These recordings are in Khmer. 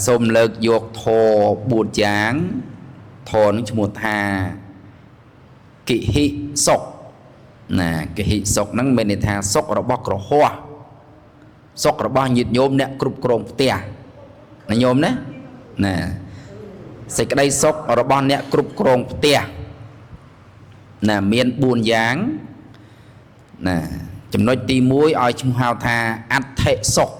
សូមលើកយកធម៌4យ៉ាងធម៌នឹងឈ្មោះថាគិហិសុខណាគិហិសុខហ្នឹងមានន័យថាសុខរបស់ក្រហោះសុខរបស់ញាតិញោមអ្នកគ្រប់គ្រងផ្ទះណាញោមណាណាសេចក្តីសុខរបស់អ្នកគ្រប់គ្រងផ្ទះណាមាន4យ៉ាងណាចំណុចទី1ឲ្យឈ្មោះហៅថាអដ្ឋិសុខ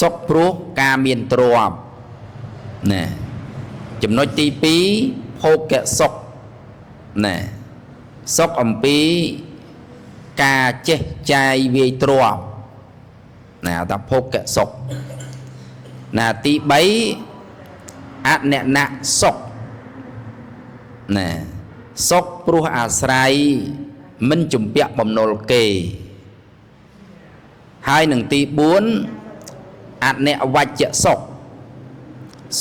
សុខព្រោះការមានទ្រព្យណាចំណុចទី2ភោគសុខណាសុខអំពីការចេះចាយវាយទ្រព្យណាថាភោគសុខណាទី3អននៈសុខណាសុខព្រោះអាស្រ័យមិនជំពាក់បំណុលគេហើយនឹងទី4អនវច្ចសុខ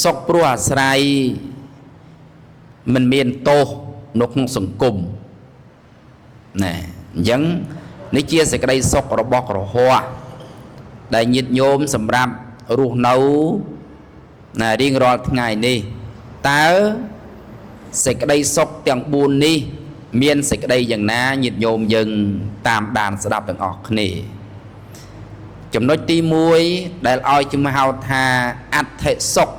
សុខព្រោះអាស្រ័យមិនមានទោសនៅក្នុងសង្គមណាអញ្ចឹងនេះជាសេចក្តីសុខរបស់ក្រហោះដែលញាតិញោមសម្រាប់រស់នៅណារៀងរាល់ថ្ងៃនេះតើសេចក្តីសុខទាំង4នេះមានសេចក្តីយ៉ាងណាញាតិញោមយើងតាមដានស្ដាប់ទាំងអស់គ្នាចំណុចទី1ដែលឲ្យជំហៅថាអដ្ឋិសុខ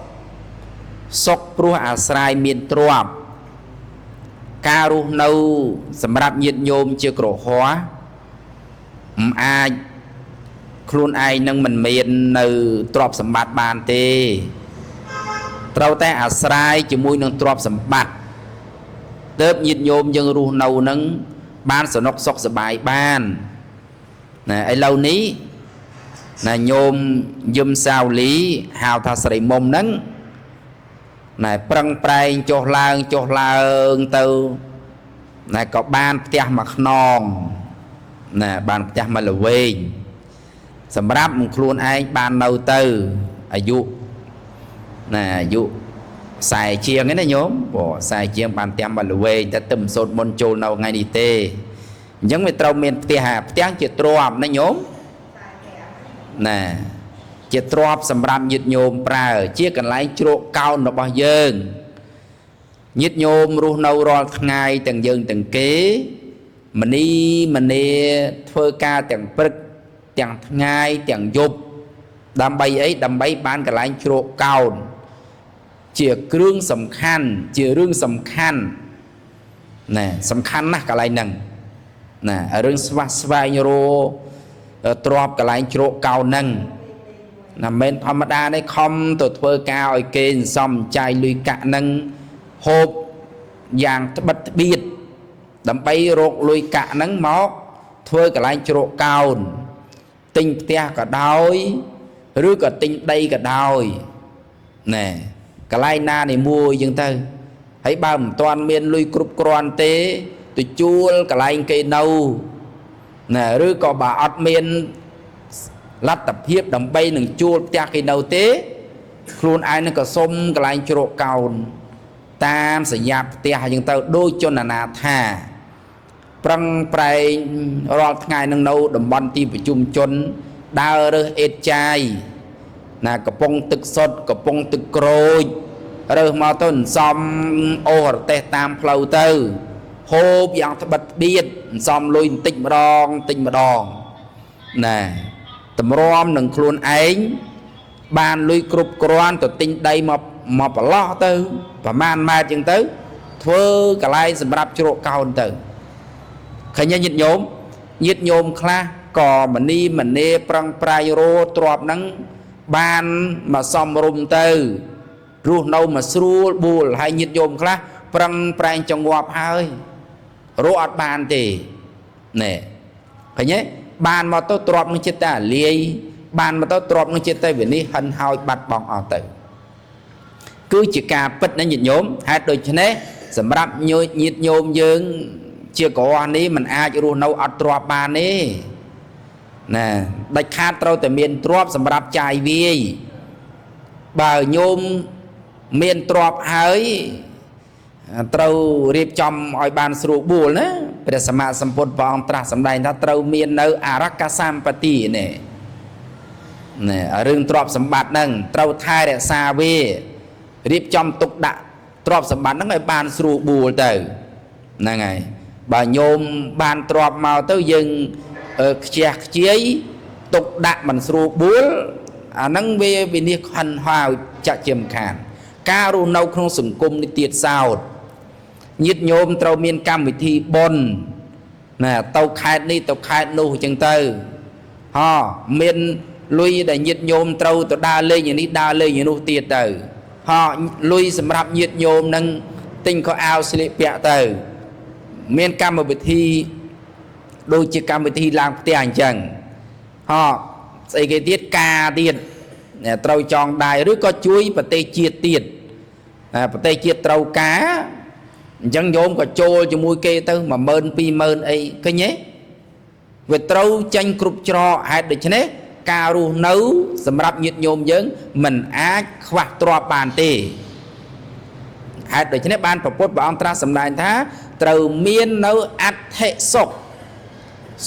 សុខព្រោះអាស្រ័យមានទ្រព្យការរស់នៅសម្រាប់ញាតិញោមជាក្រហោះមិនអាចខ្លួនឯងនឹងមិនមាននៅទ្រព្យសម្បត្តិបានទេត្រូវតែអាស្រ័យជាមួយនឹងទ្រព្យសម្បត្តិទើបញាតិញោមយើងរស់នៅនឹងបានសនុកសុខសប្បាយបានណាឥឡូវនេះណាញោមយឹមសាវលីហៅថាស្រីមុំហ្នឹងណែប្រឹងប្រែងចុះឡើងចុះឡើងទៅណែក៏បានផ្ទះមួយខ្នងណែបានផ្ទះមួយល្វែងសម្រាប់ខ្លួនឯងបាននៅទៅអាយុណែអាយុ40ជាងហ្នឹងណាញោមព្រោះ40ជាងបានផ្ទះមួយល្វែងតែទឹមសូត្រមុនចូលនៅថ្ងៃនេះទេអញ្ចឹងវាត្រូវមានផ្ទះផ្ទះជាទ្រព្យណាញោមណែជាទ្រព្យសម្រាប់ញាតិញោមប្រើជាកន្លែងជ្រកកោនរបស់យើងញាតិញោមរស់នៅរាល់ថ្ងៃទាំងយើងទាំងគេមនីមនីធ្វើការទាំងព្រឹកទាំងថ្ងៃទាំងយប់ដើម្បីអីដើម្បីបានកន្លែងជ្រកកោនជាគ្រឿងសំខាន់ជារឿងសំខាន់ណែសំខាន់ណាស់កន្លែងហ្នឹងណារឿងស្វះស្វែងរកទ្រព្យកន្លែងជ្រកកោនហ្នឹងណាមិនធម្មតានេះខំទៅធ្វើការឲ្យគេសំចាយលុយកាក់ហ្នឹងហូបយ៉ាងត្បិតត្បៀតដើម្បីរកលុយកាក់ហ្នឹងមកធ្វើកន្លែងជ្រកកោនទិញផ្ទះក៏ដោយឬក៏ទិញដីក៏ដោយណែកន្លែងណានេះមួយចឹងទៅហើយបើមិនទាន់មានលុយគ្រប់គ្រាន់ទេទៅជួលកន្លែងគេនៅណែឬក៏បើអត់មានលទ្ធភាពដើម្បីនឹងជួលផ្ទះគេនៅទេខ្លួនឯងនឹងក៏សុំកន្លែងជ្រកកោនតាមសញ្ញាផ្ទះអញ្ចឹងទៅដូចជនអនាថាប្រឹងប្រែងរាល់ថ្ងៃនឹងនៅតំបន់ទីប្រជុំជនដើររើសអេតចាយណាកំប៉ុងទឹកសុទ្ធកំប៉ុងទឹកក្រូចរើសមកទៅសំអូសរទេះតាមផ្លូវទៅហូបយ៉ាងត្បិតត្បៀតសំលុយបន្តិចម្ដងបន្តិចម្ដងណែតម្រាំនឹងខ្លួនឯងបានលុយគ្រប់គ្រាន់ទៅទិញដីមកមកប្រឡោះទៅប្រហែលម៉ែត្រចឹងទៅធ្វើកន្លែងសម្រាប់ជ្រកកោនទៅឃើញញាតិញោមញាតិញោមខ្លះក៏មនីមនេប្រឹងប្រែងរោទ្របហ្នឹងបានមកសំរុំទៅរស់នៅមកស្រួលបួលហើយញាតិញោមខ្លះប្រឹងប្រែងចងាប់ហើយរកអត់បានទេណែឃើញទេបានមកទៅទ្របនឹងចិត្តតែលាយបានមកទៅទ្របនឹងចិត្តតែវិនិច្ឆ័យហិនហោចបាត់បង់អស់ទៅគឺជាការពិតណាញាតិញោមហេតុដូច្នេះសម្រាប់ញាតិញោមយើងជាក្រនេះมันអាចរស់នៅអត់ទ្រព្យបានទេណាដាច់ខាតត្រូវតែមានទ្រព្យសម្រាប់ចាយវាយបើញោមមានទ្រព្យហើយត្រូវរៀបចំឲ្យបានស្រួលបួលណាព្រះសម្មាសម្ពុទ្ធព្រះអង្គត្រាស់សម្ដែងថាត្រូវមាននៅអរក្សសម្បទានេះ ណែរឿងទ្រព្យសម្បត្តិហ្នឹងត្រូវថែរក្សាវារៀបចំទុកដាក់ទ្រព្យសម្បត្តិហ្នឹងឲ្យបានស្រួលបួលទៅហ្នឹងហើយបើញោមបានទ្រព្យមកទៅយើងខ្ជះខ្ជាយទុកដាក់មិនស្រួលបួលអាហ្នឹងវាវិនិច្ឆ័យខិនហើយចាក់ជាមិនខានការរស់នៅក្នុងសង្គមនេះទៀតសោតញាតិញោមត្រូវមានកម្មវិធីបុណ្យណាទៅខេត្តនេះទៅខេត្តនោះអញ្ចឹងទៅហ៎មានលុយដែលញាតិញោមត្រូវទៅដើរលេងយ៉ាងនេះដើរលេងយ៉ាងនោះទៀតទៅហ៎លុយសម្រាប់ញាតិញោមនឹងទិញខោអាវស្លៀកពាក់ទៅមានកម្មវិធីដូចជាកម្មវិធីឡើងផ្ទះអញ្ចឹងហ៎ស្អីគេទៀតការទៀតត្រូវចងដៃឬក៏ជួយប្រទេសជាតិទៀតប្រទេសជាតិត្រូវការអញ្ចឹងញោមក៏ចូលជាមួយគេទៅ10000 20000អីឃើញទេវាត្រូវចេញគ្រប់ច្រកហេតុដូច្នេះការរស់នៅសម្រាប់ញាតិញោមយើងមិនអាចខ្វះទ្រព្យបានទេហេតុដូច្នេះបានព្រះពុទ្ធព្រះអង្គត្រាស់សម្ដែងថាត្រូវមាននៅអដ្ឋិសុខ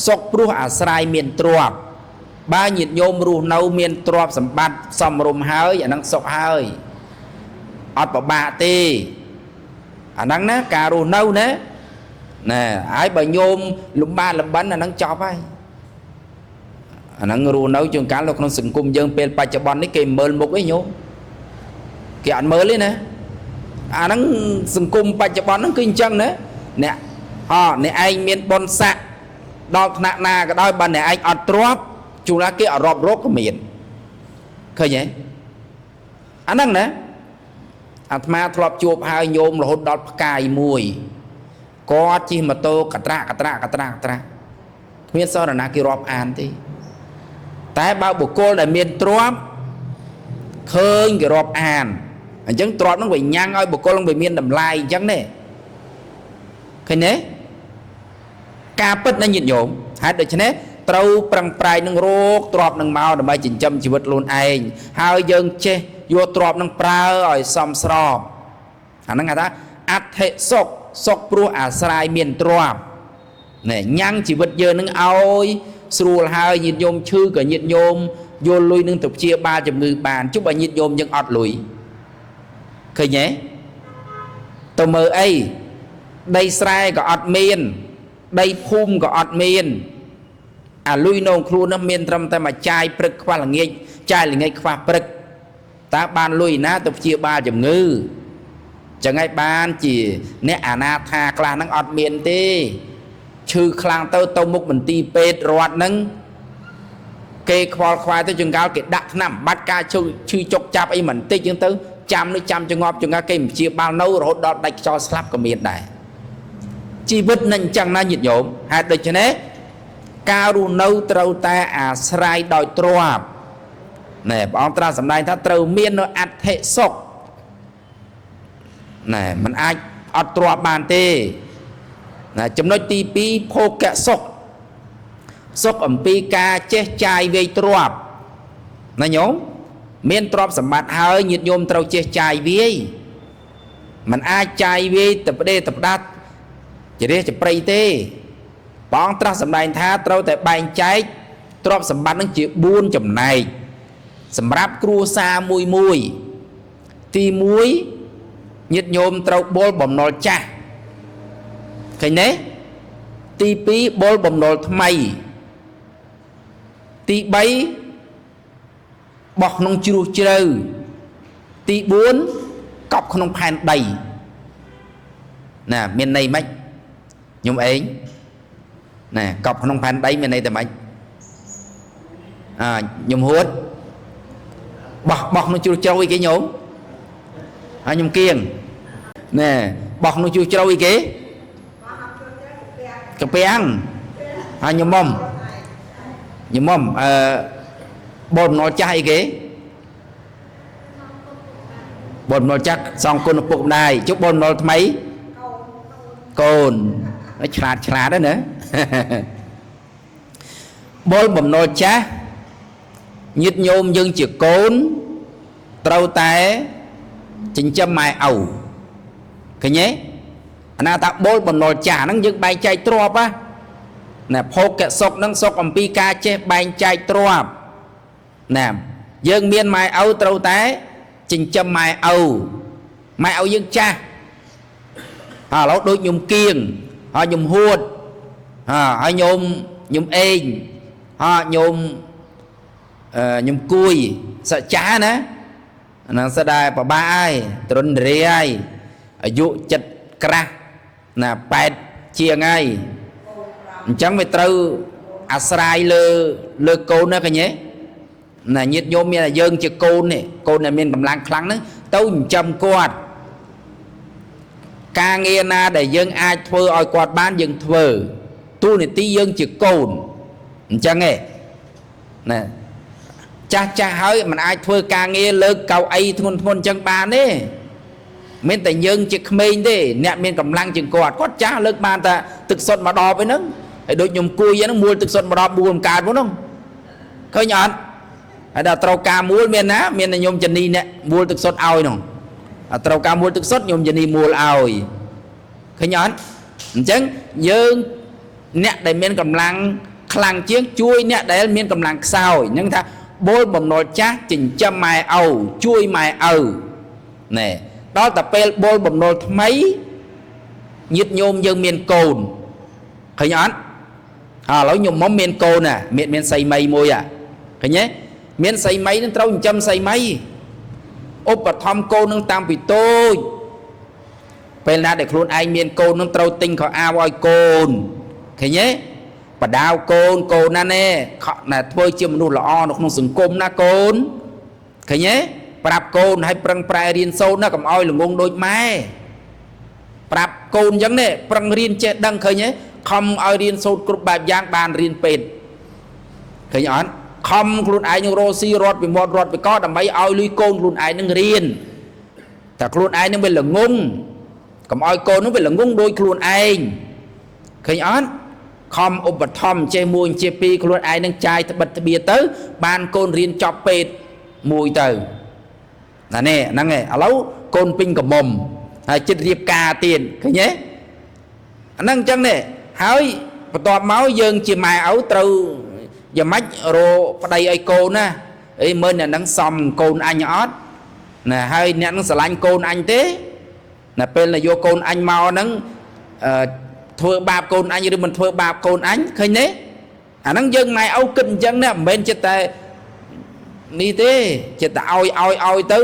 សុខព្រោះអាស្រ័យមានទ្រព្យបើញាតិញោមរស់នៅមានទ្រព្យសម្បត្តិសមរម្យហើយអាហ្នឹងសុខហើយអត់ពិបាកទេអាហ្នឹងណាការរស់នៅណាណែហើយបើញោមលំបាកលំបិនអាហ្នឹងចប់ហើយអាហ្នឹងរស់នៅជួនកាលនៅក្នុងសង្គមយើងពេលបច្ចុប្បន្ននេះគេមើលមុខឯងញោមគេអត់មើលទេណាអាហ្នឹងសង្គមបច្ចុប្បន្នហ្នឹងគឺអញ្ចឹងណាអ្នកអ្នកឯងមានបុណ្យស័ក្តិដល់ថ្នាក់ណាក៏ដោយបើអ្នកឯងអត់ទ្រព្យជួនកាលគេអត់រាប់រកក៏មានឃើញទេអាហ្នឹងណាអាត្មាធ្លាប់ជួបហើយញោមរហូតដល់ផ្កាយមួយគាត់ជិះម៉ូតូកត្រាក់កត្រាក់កត្រាក់កត្រាក់គ្មានសរណាគេរាប់អានទេតែបើបុគ្គលដែលមានទ្រព្យឃើញគេរាប់អានអញ្ចឹងទ្រព្យហ្នឹងវាញ៉ាំងឲ្យបុគ្គលហ្នឹងវាមានតម្លៃអញ្ចឹងទេឃើញទេការពិតណាញាតិញោមហេតុដូច្នេះត្រូវប្រឹងប្រែងនឹងរកទ្រព្យនឹងមកដើម្បីចិញ្ចឹមជីវិតខ្លួនឯងហើយយើងចេះយកទ្រព្យនឹងប្រើឲ្យសមស្របអាហ្នឹងគេថាអដ្ឋិសុខសុខព្រោះអាស្រ័យមានទ្រព្យណែញ៉ាំងជីវិតយើងនឹងឲ្យស្រួលហើយញាតិញោមឈឺក៏ញាតិញោមយកលុយនឹងទៅព្យាបាលជំងឺបានជុំបើញាតិញោមយើងអត់លុយឃើញទេទៅមើលអីដីស្រែក៏អត់មានដីភូមិក៏អត់មានអាលុយនៅខ្លួននោះមានត្រឹមតែមួយចាយព្រឹកខ្វះល្ងាចចាយល្ងាចខ្វះព្រឹកតើបានលុយណាទៅព្យាបាលជំងឺចឹងហើយបានជាអ្នកអាណាថាខ្លះហ្នឹងអត់មានទេឈឺខ្លាំងទៅទៅមុខមន្ទីរពេទ្យរដ្ឋហ្នឹងគេខ្វល់ខ្វាយទៅចង្កោលគេដាក់ថ្នាំបាត់ការឈឺចុកចាប់អីមិនតិចចឹងទៅចាំនេះចាំចងប់ចង្កោលគេមិនព្យាបាលនៅរហូតដល់ដាច់ខ្យល់ស្លាប់ក៏មានដែរជីវិតនឹងអញ្ចឹងណាញាតិញោមហេតុដូច្នេះការរស់នៅត្រូវតែអាស្រ័យដោយទ្រព្យណែព្រះអង្គត្រាស់សម្ដែងថាត្រូវមាននៅអដ្ឋិសុខណែมันអាចអត់ទ្រព្យបានទេណាចំណុចទី2ភោគសុខសុខអំពីការចេះចាយវាយទ្រព្យណាញោមមានទ្រព្យសម្បត្តិហើយញាតិញោមត្រូវចេះចាយវាយมันអាចចាយវាយទៅផ្ដេទៅផ្ដាច់ជារះជាព្រៃទេព្រះអង្គត្រាស់សម្ដែងថាត្រូវតែបែងចែកទ្រព្យសម្បត្តិនឹងជា4ចំណែកសម្រាប់គ្រួសារមួយមួយទី1ញាតិញោមត្រូវបុលបំណុលចាស់ឃើញទេទី2បុលបំណុលថ្មីទី3បោះក្នុងជ្រោះជ្រៅទី4កប់ក្នុងផែនដីណាមានន័យម៉េចខ្ញុំឯងណែកប់ក្នុងផែនដីមានន័យតែម៉េចខ្ញុំហួតបោះក្នុងជ្រោះជ្រៅអីគេញោមហើយខ្ញុំគៀងណែបោះក្នុងជ្រោះជ្រៅអីគេកាពាំងហើយខ្ញុំមុំបោលបំណុលចាស់អីគេបោលបំណុលចាស់សងគុណឪពុកម្ដាយជុំបោលបំណុលថ្មីកូនឆ្លាតឆ្លាតហ្នឹងណាបោលបំណុលចាស់ញាតិញោមយើងជាកូនត្រូវតែចិញ្ចឹមម៉ែឪឃើញទេអាណាថាបូលបំណុលចាស់ហ្នឹងយើងបែងចែកទ្រព្យណាភោគសុខហ្នឹងសុខអំពីការចេះបែងចែកទ្រព្យ ណាយើងមានម៉ែឪត្រូវតែចិញ្ចឹមម៉ែឪម៉ែឪយើងចាស់ហើយឥឡូវដូចខ្ញុំគៀងហើយខ្ញុំហួតហើយខ្ញុំអេងហើយខ្ញុំគួយសច្ចាណាហ្នឹងស្ដាយប្របាហើយត្រឹនរាហើយអាយុចិត្តក្រាស់ណា8ជាងហើយអញ្ចឹងវាត្រូវអាស្រ័យលើកូនណាកញ្ញាណាញាតិញោមមានតែយើងជាកូននេះកូនដែលមានកម្លាំងខ្លាំងហ្នឹងទៅចិញ្ចឹមគាត់ការងារណាដែលយើងអាចធ្វើឲ្យគាត់បានយើងធ្វើទូនីតិយើងជាកូនអញ្ចឹងឯងណាចាស់ចាស់ហើយมันអាចធ្វើការងារលើកកៅអីធ្ងន់ធ្ងរអញ្ចឹងបានទេមានតែយើងជាក្មេងទេអ្នកមានកម្លាំងជាងគាត់គាត់ចាស់លើកបានតែទឹកសុទ្ធមកដបឯហ្នឹងហើយដូចខ្ញុំគួយហ្នឹងមួលទឹកសុទ្ធមកដបមួលមិនកើតហ្នឹងឃើញអត់ហើយដល់ត្រូវការមួលមានណាមានតែខ្ញុំជនីអ្នកមួលទឹកសុទ្ធឲ្យហ្នឹងអត់ត្រូវការមួលទឹកសុទ្ធខ្ញុំជនីមួលឲ្យឃើញអត់អញ្ចឹងយើងអ្នកដែលមានកម្លាំងខ្លាំងជាងជួយអ្នកដែលមានកម្លាំងខ្សោយហ្នឹងថាបូលបំណុលចាស់ចិញ្ចឹមម៉ែឪជួយម៉ែឪណែដល់តែពេលបូលបំណុលថ្មីញាតិញោមយើងមានកូនឃើញអត់ឥឡូវញោមមុំមានកូនណាមានសីមីមួយឃើញទេមានសីមីនឹងត្រូវចិញ្ចឹមសីមីឧបត្ថម្ភកូននឹងតាំងពីតូចពេលណាដែលខ្លួនឯងមានកូននឹងត្រូវទិញខោអាវឲ្យកូនឃើញទេបដាវកូនកូនណាណែខណាធ្វើជាមនុស្សល្អនៅក្នុងសង្គមណាកូនឃើញទេប្រាប់កូនឲ្យប្រឹងប្រែរៀនសូត្រណាកុំឲ្យល្ងងដូចម៉ែប្រាប់កូនអញ្ចឹងនេះប្រឹងរៀនចេះដឹងឃើញទេខំឲ្យរៀនសូត្រគ្រប់បែបយ៉ាងបានរៀនពេទ្យឃើញអត់ខំខ្លួនឯងនឹងរស់ស៊ីរត់ពីមាត់រត់ពីកដើម្បីឲ្យលុយកូនខ្លួនឯងនឹងរៀនតែខ្លួនឯងនឹងវាល្ងងកុំឲ្យកូននឹងវាល្ងងដូចខ្លួនឯងឃើញអត់ខំឧបត្ថម្ភចេះមួយចេះពីរខ្លួនឯងនឹងចាយត្បិតត្បៀទៅបានកូនរៀនចប់ពេទ្យមួយទៅណានេះហ្នឹងឯងឥឡូវកូនពេញកំមុំហើយចិត្តរៀបការទៀតឃើញទេអាហ្នឹងអញ្ចឹងនេះហើយបន្ទាប់មកយើងជាម៉ែឪត្រូវយ៉ាងម៉េចរកប្តីឲ្យកូនណាអីមើលអ្នកហ្នឹងសំកូនអញអត់ណាហើយអ្នកហ្នឹងស្រឡាញ់កូនអញទេណាពេលណាយកកូនអញមកហ្នឹងអឺធ្វើបាបកូនអញឬមិនធ្វើបាបកូនអញឃើញទេអាហ្នឹងយើងម៉ែឪគិតអញ្ចឹងណាមិនមែនចិត្តតែនេះទេចិត្តតែឲ្យឲ្យឲ្យទៅ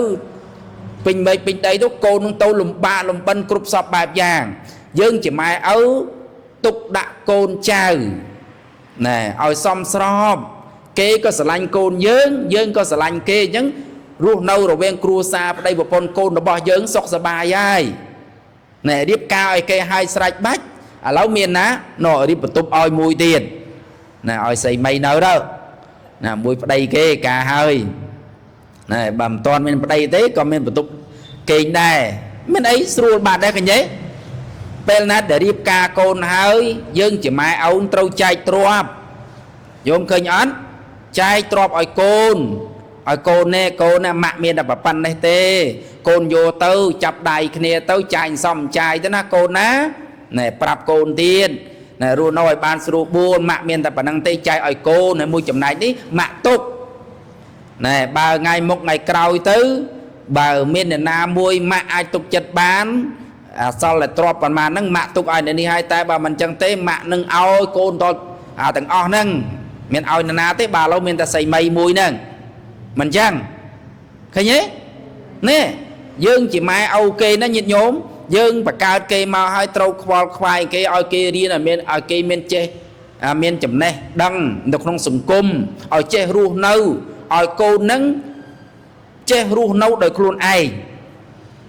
ពេញមេឃពេញដីទៅកូននឹងទៅលំបាកលំបិនគ្រប់សពបែបយ៉ាងយើងជាម៉ែឪទុកដាក់កូនចៅណែឲ្យសមស្របគេក៏ស្រឡាញ់កូនយើងយើងក៏ស្រឡាញ់គេអញ្ចឹងរស់នៅរវាងគ្រួសារប្តីប្រពន្ធកូនរបស់យើងសុខសប្បាយហើយណែរៀបការឲ្យគេឲ្យស្រេចបាច់ឥឡូវមានណាណរៀបបន្ទប់ឲ្យមួយទៀតណែឲ្យសីមីនៅទៅណាមួយប្តីគេការហើយណែបើមិនទាន់មានប្តីទេក៏មានបន្ទប់គេងដែរមានអីស្រួលបាត់ដែរកញ្ញាពេលណាដែលរៀបការកូនហើយយើងជាម៉ែឪត្រូវចែកទ្រព្យយំឃើញអត់ចែកទ្រព្យឲ្យកូនឲ្យកូននេះកូនណាម៉ាក់មានតែប៉ុណ្ណេះទេកូនយកទៅចាប់ដៃគ្នាទៅចាយសំចាយទៅណាកូនណាណែប្រាប់កូនទៀតណែរស់នៅឲ្យបានស្រួលបួនម៉ាក់មានតែប៉ុណ្ណឹងទេចែកឲ្យកូនហើយមួយចំណែកនេះម៉ាក់ទុកណែបើថ្ងៃមុខថ្ងៃក្រោយទៅបើមានអ្នកណាមួយម៉ាក់អាចទុកចិត្តបានអសល់តែទ្របប៉ុន្មានហ្នឹងម៉ាក់ទុកឲ្យអ្នកនេះហើយតែបើមិនចឹងទេម៉ាក់នឹងឲ្យកូនដល់អាទាំងអស់ហ្នឹងមានឲ្យនរណាទេបើឥឡូវមានតែសីមីមួយហ្នឹងមិនចឹងឃើញទេនេះយើងជាម៉ែឪគេណាញាតិញោមយើងបង្កើតគេមកឲ្យត្រូវខ្វល់ខ្វាយគេឲ្យគេរៀនឲ្យមានឲ្យគេមានចេះមានចំណេះដឹងនៅក្នុងសង្គមឲ្យចេះរស់នៅឲ្យកូននឹងចេះរស់នៅដោយខ្លួនឯង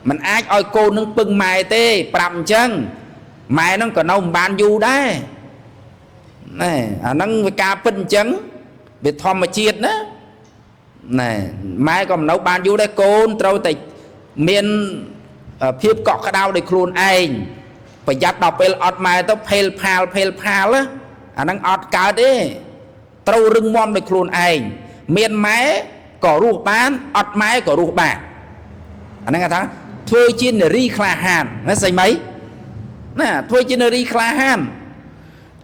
មិនអាចឲ្យកូននឹងពឹងម៉ែទេប្រាប់អញ្ចឹងម៉ែនឹងក៏នៅមិនបានយូរដែរណែអាហ្នឹងវាការពិតអញ្ចឹងវាធម្មជាតិណាណែម៉ែក៏មិននៅបានយូរដែរកូនត្រូវតែមានភាពកក់ក្ដៅដោយខ្លួនឯងប្រយ័ត្នដល់ពេលអត់ម៉ែទៅភេលផាលភេលផាលអាហ្នឹងអត់កើតទេត្រូវរឹងមាំដោយខ្លួនឯងមានម៉ែក៏រស់បានអត់ម៉ែក៏រស់បានអាហ្នឹងគេថាធ្វើជានារីក្លាហានណាស្អីម៉ីណាធ្វើជានារីក្លាហាន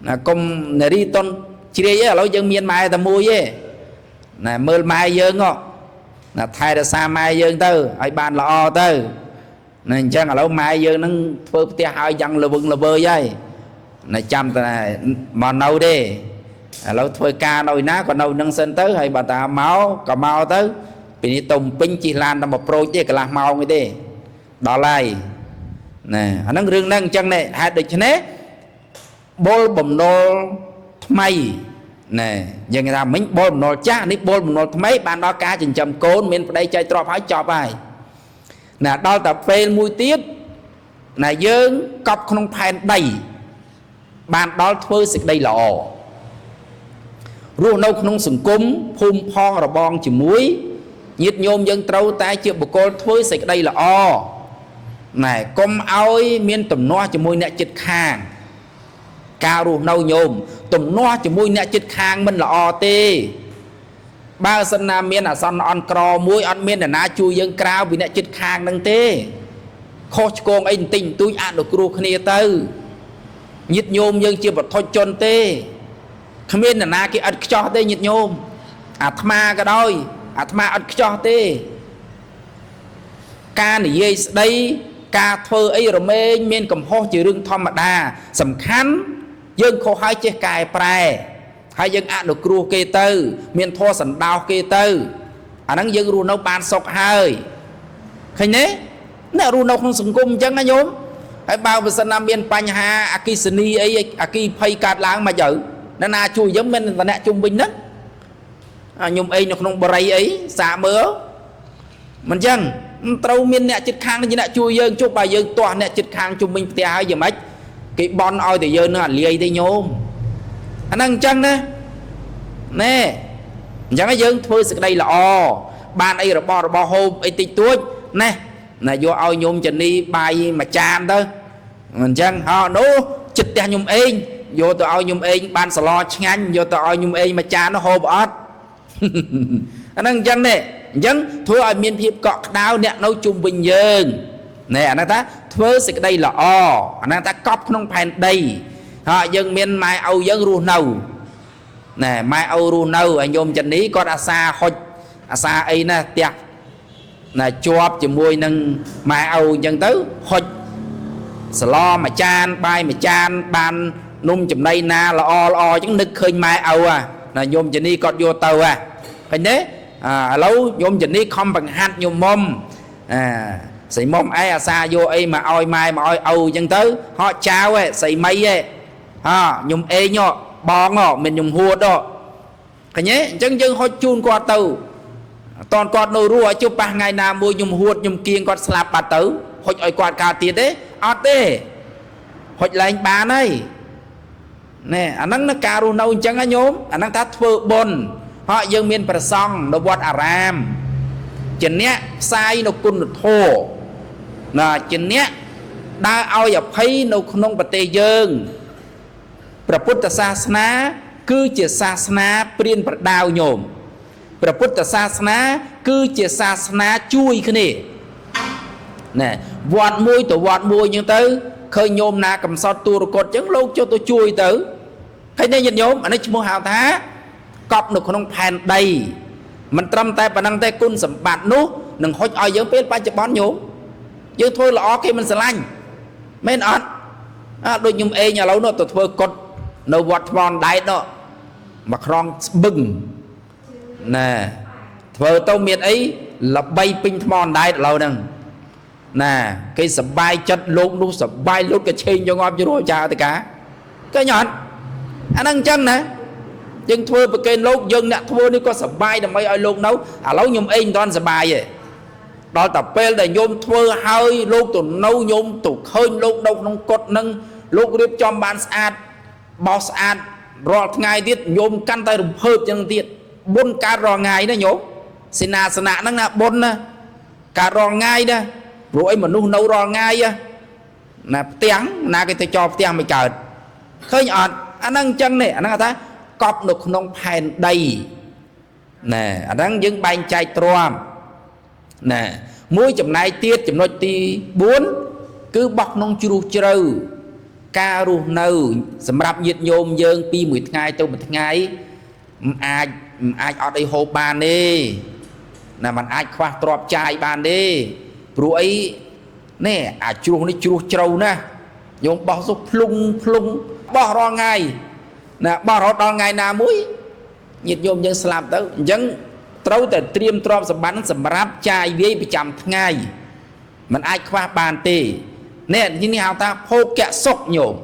ណាកុំនារីតន់ជ្រាយទេឥឡូវយើងមានម៉ែតែមួយទេ ណាមើលម៉ែយើងហ៎ណាថែរក្សាម៉ែយើងទៅឲ្យបានល្អទៅណាអញ្ចឹងឥឡូវម៉ែយើងនឹងធ្វើផ្ទះឲ្យយ៉ាងល្វឹងល្វើយហើយណាចាំតែមកនៅទេឥឡូវធ្វើការនៅណាក៏នៅនឹងសិនទៅហើយបើតាមកក៏មកទៅពីនេះទៅពេញជិះឡានតែមកប្រូចទេកន្លះម៉ោងទេដល់ហើយណាអាហ្នឹងរឿងហ្នឹងអញ្ចឹងនេះហេតុដូច្នេះបុលបំណុលថ្មីណែយើងថាមិញបុលបំណុលចាស់នេះបុលបំណុលថ្មីបានដល់ការចិញ្ចឹមកូនមានប្តីចែកទ្រព្យហើយចប់ហើយណាដល់តែពេលមួយទៀតណាយើងកប់ក្នុងផែនដីបានដល់ធ្វើសេចក្តីល្អរស់នៅក្នុងសង្គមភូមិផងរបងជាមួយញាតិញោមយើងត្រូវតែជាបុគ្គលធ្វើសេចក្តីល្អណែកុំឲ្យមានទំនាស់ជាមួយអ្នកជិតខាងការរស់នៅញោមទំនាស់ជាមួយអ្នកជិតខាងមិនល្អទេបើសិនណាមានអាសន្នអន់ក្រមួយអត់មានអ្នកណាជួយយើងក្រៅពីអ្នកជិតខាងនឹងទេខុសឆ្គងអីបន្តិចបន្តួចអនុគ្រោះគ្នាទៅញាតិញោមយើងជាបុថុជនទេគ្មានអ្នកណាគេឥតខ្ចោះទេញាតិញោមអាត្មាក៏ដោយអាត្មាឥតខ្ចោះទេការនិយាយស្ដីការធ្វើអីរមែងមានកំហុសជារឿងធម្មតាសំខាន់យើងខុសហើយចេះកែប្រែហើយយើងអនុគ្រោះគេទៅមានធម៌សន្តោសគេទៅអាហ្នឹងយើងរស់នៅបានសុខហើយឃើញទេអ្នករស់នៅក្នុងសង្គមអញ្ចឹងណាញោមហើយបើបើសិនណាមានបញ្ហាអគិសនីអីអគិភ័យកើតឡើងមកទៅអ្នកណាជួយយើងមិនតែអ្នកជុំវិញហ្នឹងញោមអីនៅក្នុងបរិយអីសាកមើលមិនអញ្ចឹងត្រូវមានអ្នកចិត្តខាងនេះអ្នកជួយយើងជប់បើយើងទាស់អ្នកចិត្តខាងជុំវិញផ្ទះហើយយ៉ាងម៉េចគេបន់ឲ្យតែយើងនឹងអាលាយទេញោមអាហ្នឹងអញ្ចឹងណាណែអញ្ចឹងយើងធ្វើសេចក្តីល្អបានអីរបស់របស់ហូបអីតិចតួចណែណាយកឲ្យញោមជនីបាយមួយចានទៅអញ្ចឹងហោនោះចិត្តផ្ទះញោមអេងយកទៅឲ្យញោមអេងបានសឡឆ្ងាញ់យកទៅឲ្យញោមអេងមួយចានហូបអត់អាហ្នឹងអញ្ចឹងនេះអញ្ចឹងធ្វើឲ្យមានភាពកក់ក្ដៅអ្នកនៅជុំវិញយើងណែអាហ្នឹងថាធ្វើសេចក្តីល្អអាហ្នឹងថាកប់ក្នុងផែនដីហើយយើងមានម៉ែឪយើងរស់នៅណែម៉ែឪរស់នៅហើយញោមជនីគាត់អាសាហុចអាសាអីណាផ្ទះណាជាប់ជាមួយនឹងម៉ែឪអញ្ចឹងទៅហុចសឡមួយចានបាយមួយចានបាននំចំណីណាល្អល្អអញ្ចឹងនឹកឃើញម៉ែឪណាញោមជនីគាត់យកទៅហ่ะឃើញទេឥឡូវញោមជនីខំបង្ហាត់ញោមមុំអាស្រីមុំឯអាសាយកអីមកឲ្យម៉ែមកឲ្យឪអញ្ចឹងទៅហកចៅឯស្រីមីឯហ่าញោមអេងបងមានញោមហួតឃើញទេអញ្ចឹងយើងហុចជូនគាត់ទៅតនគាត់នៅរស់ឲ្យជប់ប៉ះថ្ងៃណាមួយញោមហួតញោមគៀងគាត់ស្លាប់បាត់ទៅហុចឲ្យគាត់កើតទៀតទេអត់ទេហុចលែងបានហើយណែអាហ្នឹងការរស់នៅអញ្ចឹងណាញោមអាហ្នឹងថាធ្វើបុណ្យហើយយើងមានព្រះសង្ឃនៅវត្តអារាមជាអ្នកផ្សាយនៅគុណធម៌ណាជាអ្នកដើរឲ្យអភ័យនៅក្នុងប្រទេសយើងព្រះពុទ្ធសាសនាគឺជាសាសនាព្រានប្រដៅញោមព្រះពុទ្ធសាសនាគឺជាសាសនាជួយគ្នាណែវត្តមួយទៅវត្តមួយអញ្ចឹងទៅឃើញញោមណាកំសត់ទូរកតអញ្ចឹងលោកចុះទៅជួយទៅឃើញទេញាតិញោមអានេះឈ្មោះហៅថាកប់នៅក្នុងផែនដីមិនត្រឹមតែប៉ុណ្ណឹងទេគុណសម្បត្តិនោះនឹងហុចឲ្យយើងពេលបច្ចុប្បន្នញោមយើងធ្វើល្អគេមិនស្រឡាញ់មែនអត់ដូចញោមអេងឥឡូវនោះទៅធ្វើកុដនៅវត្តថ្មដែកនោះមួយខ្នងស្បឹងណែធ្វើទៅមានអីល្បីពេញថ្មដែកឥឡូវហ្នឹងណាគេសប្បាយចិត្តលោកនោះសប្បាយលោកក៏ឆេងយកងាប់ជ្រួចៅតកាឃើញអត់អាហ្នឹងអញ្ចឹងណាយើងធ្វើប្រគេនលោកយើងអ្នកធ្វើនេះក៏សប្បាយដើម្បីឲ្យលោកនៅឥឡូវខ្ញុំអេងមិនទាន់សប្បាយទេដល់តែពេលដែលញោមធ្វើហើយលោកទៅនៅញោមទៅឃើញលោកនៅក្នុងកុដនឹងលោករៀបចំបានស្អាតបោសស្អាតរាល់ថ្ងៃទៀតញោមកាន់តែរំភើបចឹងទៀតបុណ្យកើតរាល់ថ្ងៃណាញោមសេនាសនៈហ្នឹងណាបុណ្យណាកើតរាល់ថ្ងៃណាព្រោះអីមនុស្សនៅរាល់ថ្ងៃណាផ្ទាំងណាគេទៅចោលផ្ទាំងមិនកើតឃើញអត់អាហ្នឹងអញ្ចឹងនេះអាហ្នឹងថាកប់នៅក្នុងផែនដីណែអាហ្នឹងយើងបែងចែកទ្រាំណែមួយចំណែកទៀតចំណុចទី4គឺបោះក្នុងជ្រុះជ្រៅការរស់នៅសម្រាប់ញាតិញោមយើងពីមួយថ្ងៃទៅមួយថ្ងៃមិនអាច មិនអាចអត់អីហូបបានទេណាมันអាចខ្វះទ្រព្យចាយបានទេព្រោះអីនេះអាជ្រោះនេះជ្រោះជ្រៅណាស់ញោមបោះសុះភ្លុងភ្លុងបោះរាល់ថ្ងៃណាបោះរហូតដល់ថ្ងៃណាមួយញាតិញោមយើងស្លាប់ទៅអញ្ចឹងត្រូវតែត្រៀមទ្រព្យសម្បត្តិសម្រាប់ចាយវាយប្រចាំថ្ងៃมันអាចខ្វះបានទេនេះនេះហៅថាភោគៈសុខញោម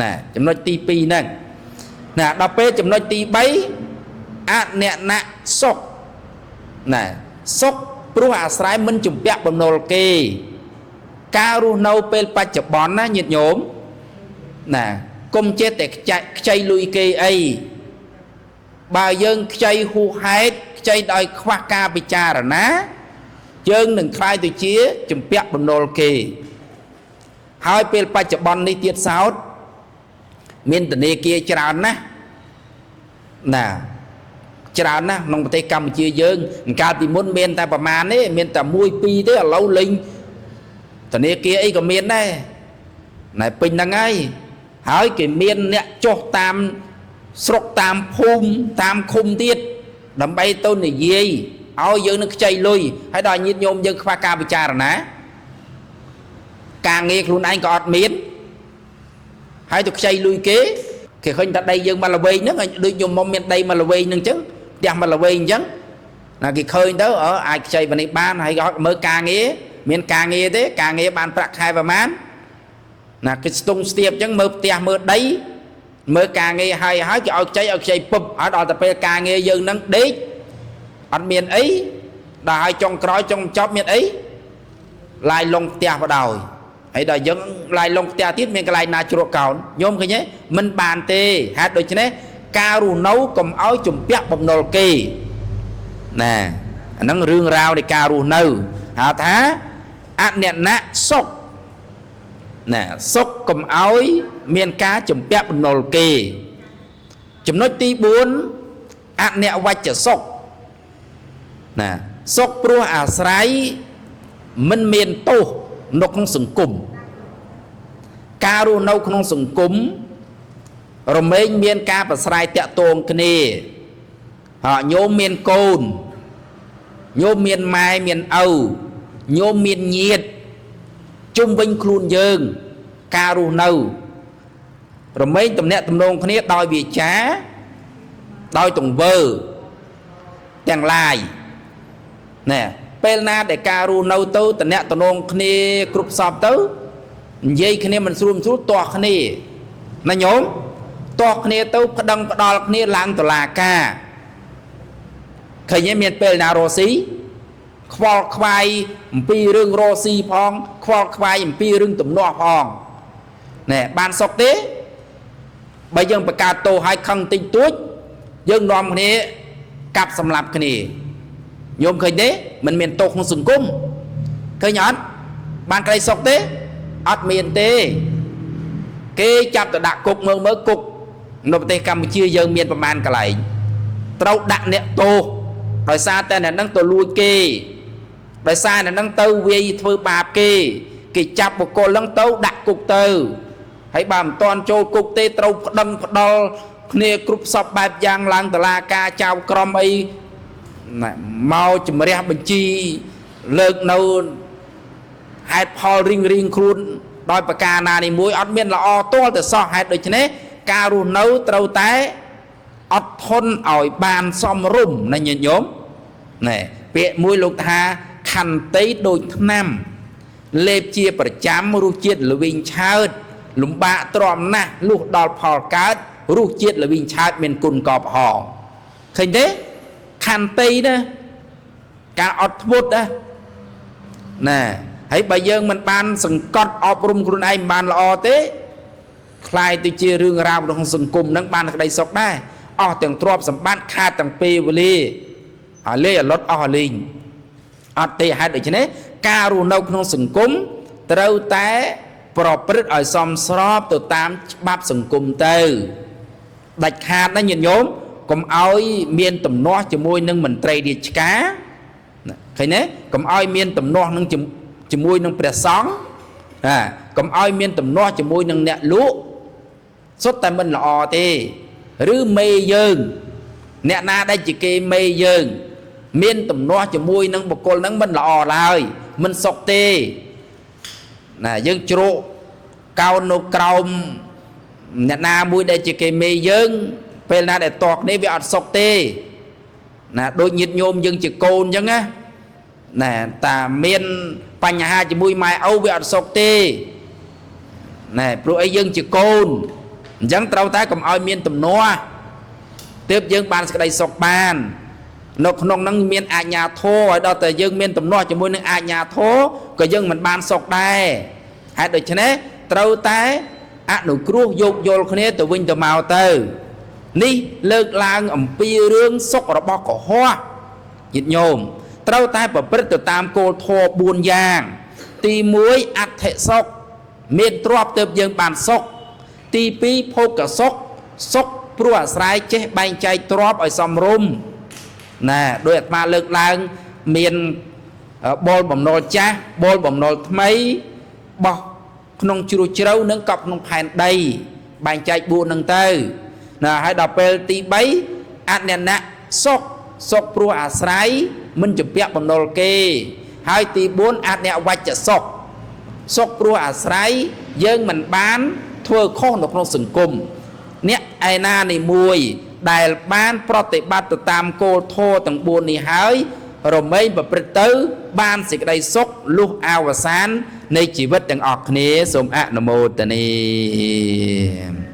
ណាចំណុចទី2ហ្នឹងណាដល់ពេលចំណុចទី3អននៈសុខណាសុខព្រោះអាស្រ័យមិនជំពាក់បំណុលគេការរស់នៅពេលបច្ចុប្បន្នណាញាតិញោមណាកុំចេះតែខ្ចីលុយគេអីបើយើងខ្ចីហួសហេតុខ្ចីដោយខ្វះការពិចារណាយើងនឹងក្លាយទៅជាជំពាក់បំណុលគេហើយពេលបច្ចុប្បន្ននេះទៀតសោតមានធនាគារច្រើនណាស់ណាច្រើនណាស់ក្នុងប្រទេសកម្ពុជាយើងកាលពីមុនមានតែប្រមាណទេមានតែ1 2ទេឥឡូវលេងធនាគារអីក៏មានដែរណែពេញហ្នឹងហើយហើយគេមានអ្នកចុះតាមស្រុកតាមភូមិតាមឃុំទៀតដើម្បីទៅនិយាយឲ្យយើងនឹងខ្ចីលុយហើយដល់ញាតិញោមយើងខ្វះការពិចារណាការងារខ្លួនឯងក៏អត់មានហើយទៅខ្ចីលុយគេគេឃើញតែដីយើងមកល្វែងហ្នឹងដូចញោមមុំមានដីមកល្វែងហ្នឹងអញ្ចឹងផ្ទះមកល្វែងអញ្ចឹងណាគេឃើញទៅអាចខ្ចីប៉ុណ្នេះបានហើយក៏មើលការងារមានការងារទេការងារបានប្រាក់ខែប្រហែលណាគេស្ទង់ស្ទាបអញ្ចឹងមើលផ្ទះមើលដីមើលការងារហើយហើយគេឲ្យខ្ចីឲ្យខ្ចីពឹបហើយដល់ទៅពេលការងារយើងហ្នឹងដេកអត់មានអីដល់ហើយចុងក្រោយចុងចប់មានអីឡាយលងផ្ទះបដ ாய் ហើយដល់យើងឡាយលងផ្ទះទៀតមានកន្លែងណាជ្រកកោនញោមឃើញទេមិនបានទេហេតុដូច្នេះការរស់នៅកុំឲ្យជំពាក់បំណុលគេណាអាហ្នឹងរឿងរ៉ាវនៃការរស់នៅហៅថាអននៈសុខណាសុខកុំឲ្យមានការជំពាក់បំណុលគេចំណុចទី4អនវច្ចសុខណាសុខព្រោះអាស្រ័យមិនមានទោសនៅក្នុងសង្គមការរស់នៅក្នុងសង្គមរមែងមានការប្រស្រ័យតាក់ទងគ្នាហើយញោមមានកូនញោមមានម៉ែមានឪញោមមានញាតិជុំវិញខ្លួនយើងការរស់នៅរមែងតំណាក់តំណងគ្នាដោយវាចាដោយទង្វើទាំងឡាយណែពេលណាដែលការរស់នៅទៅតំណាក់តំណងគ្នាគ្រប់សពទៅនិយាយគ្នាមិនស្រួលមិនស្រួលទាស់គ្នាណាញោមទាស់គ្នាទៅប្តឹងផ្ដាល់គ្នាឡើងតុលាការឃើញទេមានពេលណារស់ស៊ីខ្វល់ខ្វាយអំពីរឿងរស់ស៊ីផងខ្វល់ខ្វាយអំពីរឿងទំនាស់ផងណែបានសុខទេបើយើងបង្កើតទោសឲ្យខឹងតិចតួចយើងនាំគ្នាកាប់សម្លាប់គ្នាញោមឃើញទេមិនមានទោសក្នុងសង្គមឃើញអត់បានក្តីសុខទេអត់មានទេគេចាប់ទៅដាក់គុកមើលមើលគុកនៅប្រទេសកម្ពុជាយើងមានប្រមាណកន្លែងត្រូវដាក់អ្នកទោសដោយសារតែអ្នកនឹងទៅលួចគេដោយសារអ្នកនឹងទៅវាយធ្វើបាបគេគេចាប់បុគ្គលនឹងទៅដាក់គុកទៅហើយបើមិនតាន់ចូលគុកទេត្រូវប្តឹងផ្ដាល់គ្នាគ្រប់សពបែបយ៉ាងឡើងតុលាការចៅក្រមអីមកជំរះបញ្ជីលើកនៅហេតុផលរៀងរៀងខ្លួនដោយប្រការណានេះមួយអត់មានល្អទាល់តែសោះហេតុដូច្នេះការរស់នៅត្រូវតែអត់ធន់ឲ្យបានសមរម្យណាញាតិញោមណែពាក្យមួយលោកថាខន្តីដូចថ្នាំលេបជាប្រចាំរសជាតិល្វីងឆើតលំបាកទ្រាំណាស់លុះដល់ផលកើតរសជាតិល្វីងឆើតមានគុណកបហងឃើញទេខន្តីណាការអត់ធ្មត់ណាណាហើយបើយើងមិនបានសង្កត់អប់រំខ្លួនឯងមិនបានល្អទេคล้ายទៅជារឿងរ៉ាវក្នុងសង្គមនឹងបានក្តីសុខដែរអស់ទាំងទ្រព្យសម្បត្តិខាតទាំងពេលវេលាហើយលេអលត់អស់លេងអត់ទេហេតុដូច្នេះការរស់នៅក្នុងសង្គមត្រូវតែប្រព្រឹត្តឲ្យសមស្របទៅតាមច្បាប់សង្គមទៅដាច់ខាតណាញាតិញោមកុំឲ្យមានទំនាស់ជាមួយនឹងមន្ត្រីរាជការឃើញទេកុំឲ្យមានទំនាស់នឹងជាមួយនឹងព្រះសង្ឃណាកុំឲ្យមានទំនាស់ជាមួយនឹងអ្នកលក់សុទ្ធតែមិនល្អទេឬមេយើង អ្នកណាដែលជាគេមេយើង មានទំនាស់ជាមួយនឹងបុគ្គលហ្នឹងមិនល្អឡើយមិនសុខទេណាយើងជ្រកកោននៅក្រោមអ្នកណាមួយដែលជាគេមេយើងពេលណាដែលតគ្នាវាអត់សុខទេណាដូចញាតិញោមយើងជាកូនអញ្ចឹងណាណាតាមានបញ្ហាជាមួយម៉ែឪវាអត់សុខទេណែព្រោះអីយើងជាកូនអញ្ចឹងត្រូវតែកុំឲ្យមានទំនាស់ទើបយើងបានសេចក្តីសុខបាននៅក្នុងហ្នឹងមានអាជ្ញាធរឲ្យដល់តែយើងមានទំនាស់ជាមួយនឹងអាជ្ញាធរក៏យើងមិនបានសុខដែរហេតុដូច្នេះត្រូវតែអនុគ្រោះយោគយល់គ្នាទៅវិញទៅមកទៅនេះលើកឡើងអំពីរឿងសុខរបស់កុហកញាតិញោមត្រូវតែប្រព្រឹត្តទៅតាមគោលធម៌4យ៉ាងទី1អដ្ឋិសុខមានទ្រព្យទើបយើងបានសុខទី2ភោគសុខសុខព្រោះអាស្រ័យចេះបែងចែកទ្រព្យឲ្យសមរម្យណាដោយអាត្មាលើកឡើងមានបូលបំណុលចាស់បូលបំណុលថ្មីបោះក្នុងជ្រោះជ្រៅនិងកប់ក្នុងផែនដីបែងចែក4នឹងទៅណាហើយដល់ពេលទី3អននៈសុខសុខព្រោះអាស្រ័យមិនជំពាក់បំណុលគេហើយទី4អនវច្ចសុខសុខព្រោះអាស្រ័យយើងមិនបានធ្វើខុសនៅក្នុងសង្គមអ្នកឯណានេះមួយដែលបានប្រតិបត្តិទៅតាមគោលធម៌ទាំង4នេះហើយរមែងប្រព្រឹត្តទៅបានសេចក្តីសុខលុះអវសាននៃជីវិតទាំងអស់គ្នាសូមអនុមោទនា។